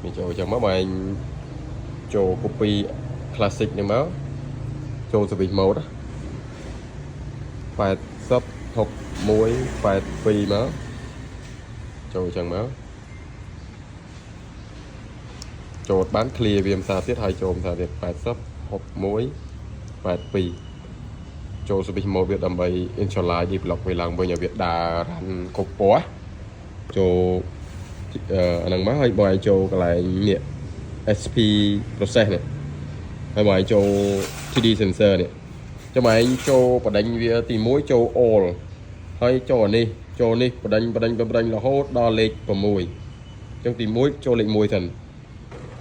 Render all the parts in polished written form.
មានចូលអញ្ចឹងមកបងឯងចូល copy classic នេះមកចូល service mode 80 61 82មកចូលអញ្ចឹងមកចូលបាន clear វាភាសាទៀតហើយចូលភាសាទៀត80 61 82ចូល service mode វាដើម្បី initialize D-block វាឡើងវិញឲ្យវាដើរ run គ្រប់ពណ៌ចូលអឺអាហ្នឹងមកហើយបងឯងចូលកន្លែងនេះ SP process នេះហើយបងឯងចូល TD sensor នេះចាំបងឯងចូលបដិញវាទី1ចូល all ហើយចូលអានេះចូលនេះបដិញបដិញបដិញរហូតដល់លេខ6អញ្ចឹងទី1ចូលលេខ1សិន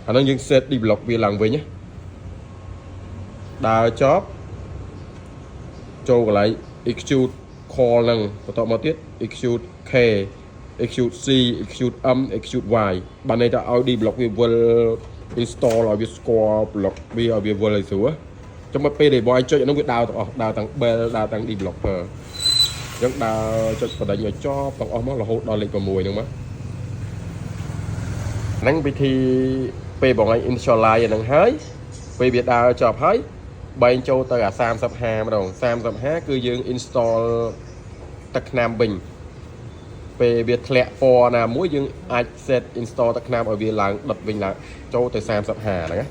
អាហ្នឹងយើង set D-block វាឡើងវិញណាដើរចប់ចូលកន្លែង execute call ហ្នឹងបន្តមកទៀត execute K, execute C, execute M, execute Y បានន័យថាឲ្យ D block វាវិល install ឲ្យវាស្គាល់ block វាឲ្យវាវិលឲ្យស្រួលចាំមកពេលដែលបងឯងចុចអានោះវាដើរទាំងអស់ដើរទាំង bell ដើរទាំង D blocker អញ្ចឹងដើរចុចបដិញឲ្យចប់ទាំងអស់មករហូតដល់លេខ6ហ្នឹងមកហ្នឹងវិធីពេលបងឯង initialize អាហ្នឹងហើយពេលវាដើរចប់ហើយបែងចូលទៅអា35ម្ដង35គឺយើង install ទឹកថ្នាំវិញពេលវាធ្លាក់ពណ៌ណាមួយយើងអាច set install ទឹកថ្នាំឲ្យវាឡើងដុតវិញឡើងចូលទៅ35ហ្នឹងណា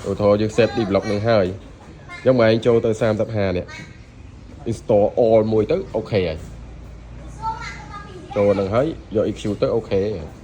ឧទាហរណ៍យើង set D-block នឹងហើយអញ្ចឹងមកឯងចូលទៅ35នេះ install all មួយទៅ OK ហើយចូលនឹងហើយយក EQ ទៅ OK ហើយ។